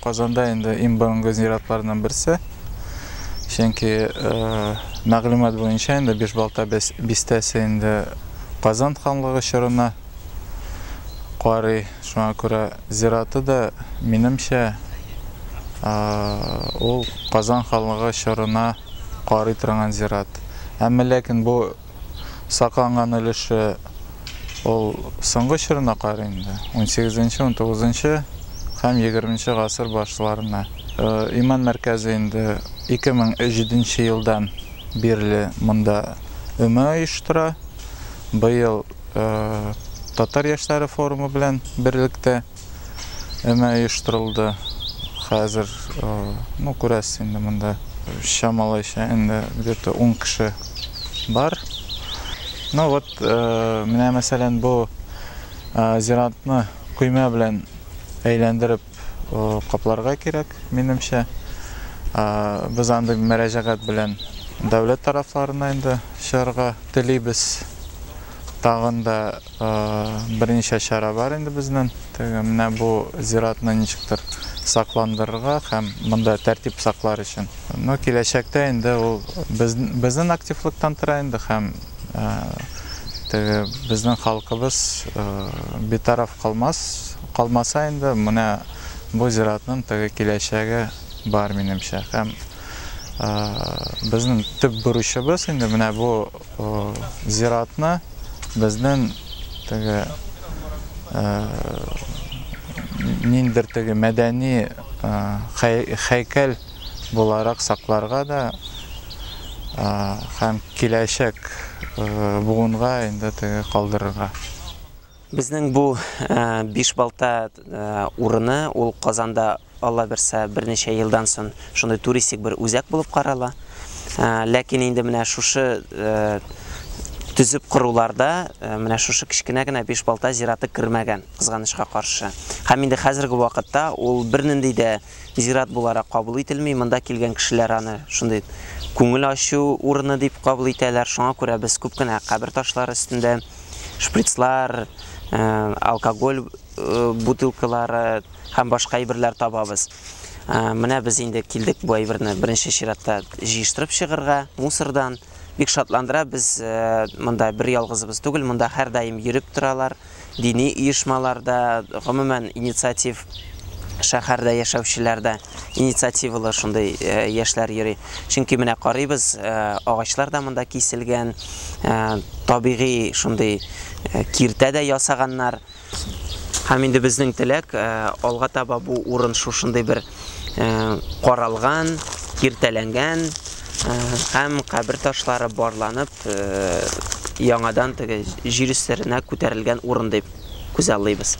Казанда инде иң борынгы зиратларның берсе. Чөнки мәгълүмат буенча инде Бишбалта бистәсе инде Казан ханлыгы чорына карый. Шуңа күрә зираты да, минемчә, ул Казан ханлыгы чорына карый торган зират. Әмма ләкин бу сакланган өлеше ул соңгы чорына карый инде. 18-нче, 19-нчы һәм 20-нче гасыр башларына. Иман мәркәзе инде 2007 елдан бирле монда өмә оештыра. Быел Татар яшьләре форумы белән берлектә өмә оештырылды. Хәзер, ну, күрәсез инде монда чамалайча инде где-то 10 кеше бар. Ну вот, менә мәсәлән, бу зиратны көймә белән әйләндереп капларга кирәк, минемчә. Без андый мөрәҗәгать белән дәүләт тарафларына инде чыгарга телибез. Тагын да берничә чара бар инде безнең. Теге менә бу зиратны ничектер сакландырырга һәм монда тәртип саклар өчен. Ну, киләчәктә инде ул без, безнең активлыктан тора инде һәм теге безнең халкыбыз битараф калмас, калмаса инде менә бу зиратның теге киләчәге бар минемчә. Һәм безнең төп бурычыбыз инде менә бу зиратны безнең теге ниндидер теге мәдәни һәйкәл буларак сакларга да һәм киләчәк буынга инде теге калдырырга. Безнең бу Бишбалта урыны, ул Казанда, Алла бирсә, берничә елдан соң шундый туристик бер үзәк булып карала. Ләкин инде менә шушы төзеп коруларда менә шушы кечкенә генә Бишбалта зираты кермәгән, кызганычка каршы. Һәм инде хәзерге вакытта ул бернинди дә зират буларак кабул ителми. Монда килгән кешеләр аны шундый күңел ачу урыны дип кабул итәләр. Шуңа күрә без күп кенә кабер ташлары өстендә шприцлар, алкоголь бутылкалары һәм башка әйберләр табабыз. Менә без инде килдек бу әйберне беренче чиратта җыештырып чыгырга, мусордан. Бик шатландыра, без монда бер ялгызыбыз түгел, монда һәрдаим йөреп торалар. Дини оешмаларда, гомумән, инициатив шәһәрдә яшәүчеләр дә инициативалы шундый яшьләр йөри. Чөнки менә карыйбыз, агачлар да монда киселгән, табигый шундый киртә дә ясаганнар. Һәм инде безнең теләк, алга таба бу урын шушындый бер каралган, киртәләнгән һәм кабер ташлары барланып, яңадан теге җир өсләренә күтәрелгән урын дип күзаллыйбыз.